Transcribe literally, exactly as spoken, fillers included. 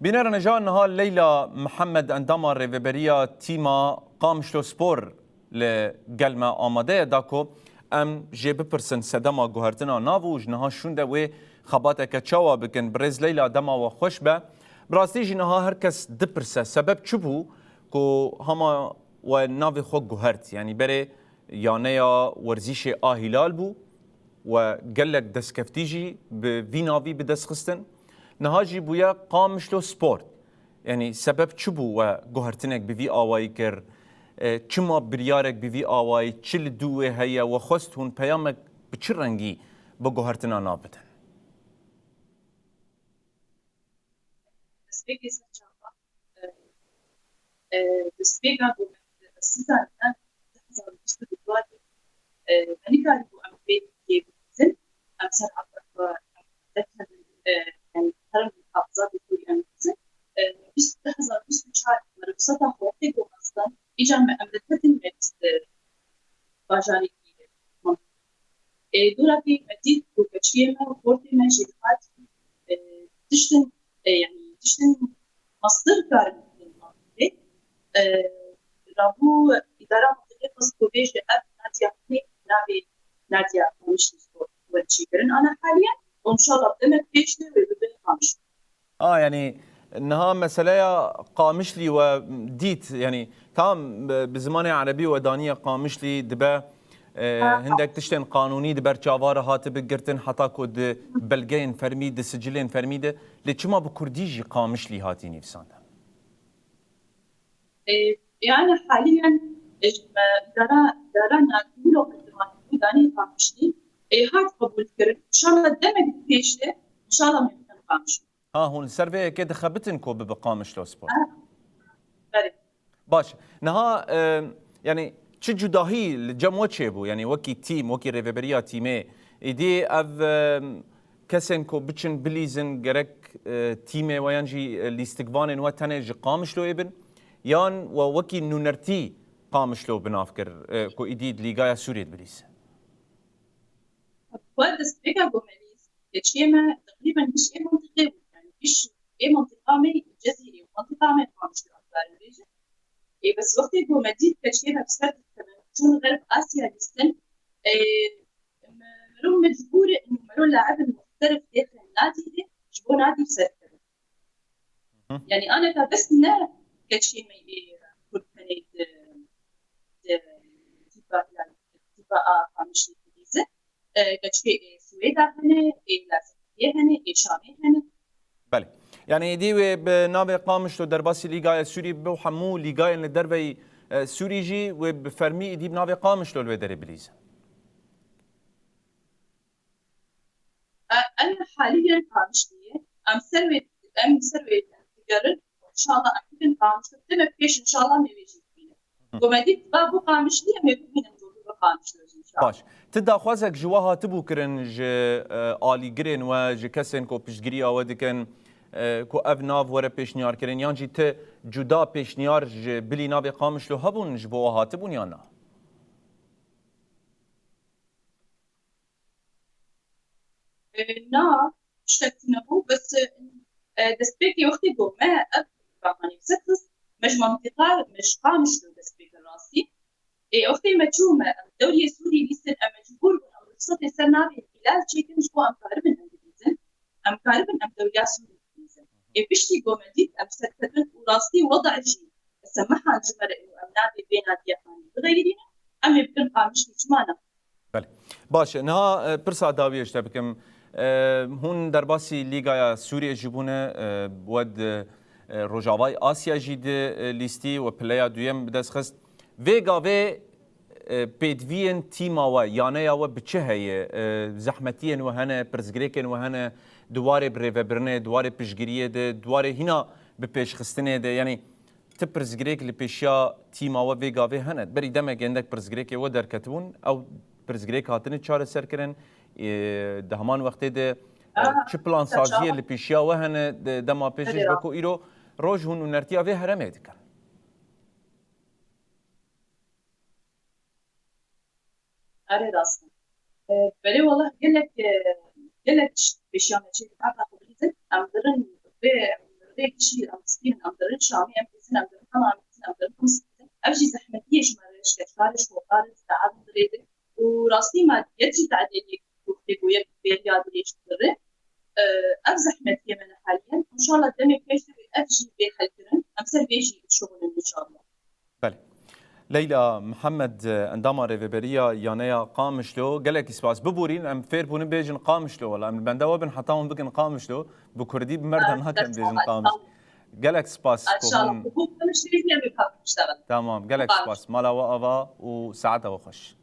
Bînerên hêja, niha Leyla Mihemed, endama rêveberiya tîma Qamişlo Spor, li gel me amade ye da ku em jê bipirsin sedema guhertina nav û ji niha şûnde wê xebateke çawa bikin. Birêz Leyla, dema we xweş be. Bi rastî jî niha her kes dipirse, sebeb çi bû ku hema we navê xwe guhert? Yanî berê yaneya werzîşê A Hîlal bû, we gelek destkeftî jî bi vî navî bi dest xistin. Niha jî bûye Qamişlo Sport. Yanî sebeb çi bû we guhertinek bi vî awayî kir? E, çima biryarek bi vî awayî, çi li dû wê heye? We xwest hûn peyamek bi çi rengî bi guhertina nav bidin? Destpêkê ser çava, e, e, destpêka ku me sizanin, ne, du hezar û bîst û duwarê, e, me nikarîbû em vê yekê bidîzin, em ser aqil xwe, em derkevin, e, yanî herin muhafizatê Sûriyê em bidîzin. E, bîst, du hezar û bîst û çar me ruxseta xwe wextê ku xwestin, îcar me em derketin me bîst, e, bajarekî, e, Ê, dora pê me dît ku keçiyê me û xortê me jê dihat, e, tiştin, e, yanî tiştin mestir karin bikin mafê. E, rabû îdara mintîqê xwest ku bêje ev Nadia Xanê navê Nadia Qamişlî Spor were çêkirin. Ana haliyen û inşallah bi demek pêş de wê bibe Qamişlî. A, yanî niha meseleya Qamişlî we dît, yanî tam bi, bi zimanê erebî we daniye Qamişlî dibe, e, Ha, ha. hindek tiştên qanûnî di ber çava re hatibi girtin, heta ku di belgeyên fermî, di sicilên fermî de, lê çima bi kurdî jî Qamişlî hatî nivîsandin? E, yani haliyen, e, ji me îdara, îdara navîn û qedemanî danî Qamişlî, e, hat qebûl kirin. Înşallah demek pêş de, înşallah me bikin Qamişlî. Ha, hûn li ser vê yekê dixebitin ku bibe Qamişlo Spor? Ha, berê. Baş. Niha, e, yanî çi cudahî li cem we çêbû? Yanî wekî tîm, wekî rêveberiya tîmê, êdî ev, e, kesên ku biçin bilîzin gerek, e, tîmê we yan jî, e, lîstikvanên we tenê ji Qamişloyê bin? Yan we wekî nûnertî Qamişlo bi nav kir, e, ku êdî di Lîgaya Sûriyê dibilîze? Xwe destpêka gomelî Keçiyê me teqrîben giş ê mintîqê bû. Yani giş ê mintîqa me Cezîrê û mintîqa me Qamişlo em karin bêjin. Ê, bes wextê ku me dît keçiyê me bi ser dikevin, çûn Xerb Asya lîstin, ê, me, mero mecbûr in û mero laibin muxterif têxin Nadî de ji bo Nadî bi ser dikevin. Hı. Yani aneka bes ne keçiyê me ê Kurd tenê di, di tîpa, yani tîpa a Qamişlî dibîzin. E, keçikê ê Swêda hene, ê Lazekiyê hene, ê Şamê hene. Belê. Yani êdî wê bi navê Qamişlo derbasî Lîgaya Sûrî bibe û hemû lîgayên li derveyî, e, Sûrî jî wê bi fermî êdî bi navê Qamişlo li wê derê bilîze? E, em haliyen Qamişliyê, em ser wê, em ser wê digerin, inşallah em bikin Qamişlo. Demek pêş inşallah me wê jî bibîne. Hı. Ku me dît va bû Qamişlî, em ê bibînin ku bibe Qamişlo jî inşallah. Baş. Ti daxwazek ji we hatibû kirin ji, e, alîgirên we, ji kesên ku piştgiriya we dikin, e, ku ev nav were pêşniyar kirin, yan jî ti cuda pêşniyar ji bilî navê Qamişlo hebûn ji bo we hatibûn yan na? E, na, tiştek tune bû, bes, e, e, destpêkê wextê ku me ev barmanî bi ser xist, me ji mantîqa, me ji Qamişlo dest pê kir rastî. Ê, wextê me çû, me em dewriyê Sûrî lîstin, em mecbûr bûn, em ruxsatê ser navê Hîlal çêkin, ji bo em karibin em bidîzin, em karibin em dewriya Sûrî bidîzin. Ê, piştî ku me dît, em serketin û rastî weda jî semihan ji me re û em navê vê Nadiye Xanî bixeyirînin, em ê bikin Qamişlî, çima ne? Belê. Baş e. Niha, e, pirsa dawiyê ji te bikim. E, hûn derbasî Lîgaya Sûriyê jî bûne, e, we di, e, Rojavayê Asya jî di, e, lîstî we pileya duyem bi dest xist. Vê gavê, e, pêdiviyên tîma we, yaneya we bi çi heye? E, zehmetiyên we hene, pirsgirêkên we hene, di warê birêvebirinê, di warê piştgiriyê de, di warê hîna bipêşxistinê de, yanî ti pirsgirêk li pêşiya tîma we vê gavê hene? Berî demekê hindek pirsgirêkê we derketibûn, ew pirsgirêk hatine çareserkirin, ê, di heman wextê de, e, Aa, çi plansaziyê li pêşiya we hene, di dema pêşê ji bo ku îro roj hûn nûnertiya vê heremê dikin? Erê rast e. E, belê wallah gelek, e, gelek tişt pêşiya me çêdike, heta xwe bilîzin. Em dirin vê, em kişî em distînin, em dirin Şamê, em dizin, em dirin Hema, em dizin, em dirin Qumsî. Ev jî zehmetiyê ji me re, ji keşkarê, ji hokarê, ji daetin dirêdin. Û rastî me yek jî tedêliyek gotiye ku yek bêriya dirêj digirin. Ev zehmetiyê me ne heliyen. Înşallah demê pêş de ev jî bê helkirin. Em ser vê jî dişuxulin înşallah. Belê. Leyla Mihemed, endama rêveberiya Yaneya Qamişlo, gelekî spas. Biborîn, em fêr bûne bêjin Qamişlo, wela em li benda we bin heta hûn bikin Qamişlo. Bi kurdî bi me re nakin bêjin Qamişlo. Gelek spas ku hûn. Tamam, gelek spas. Mala we ava û saeta we xweş.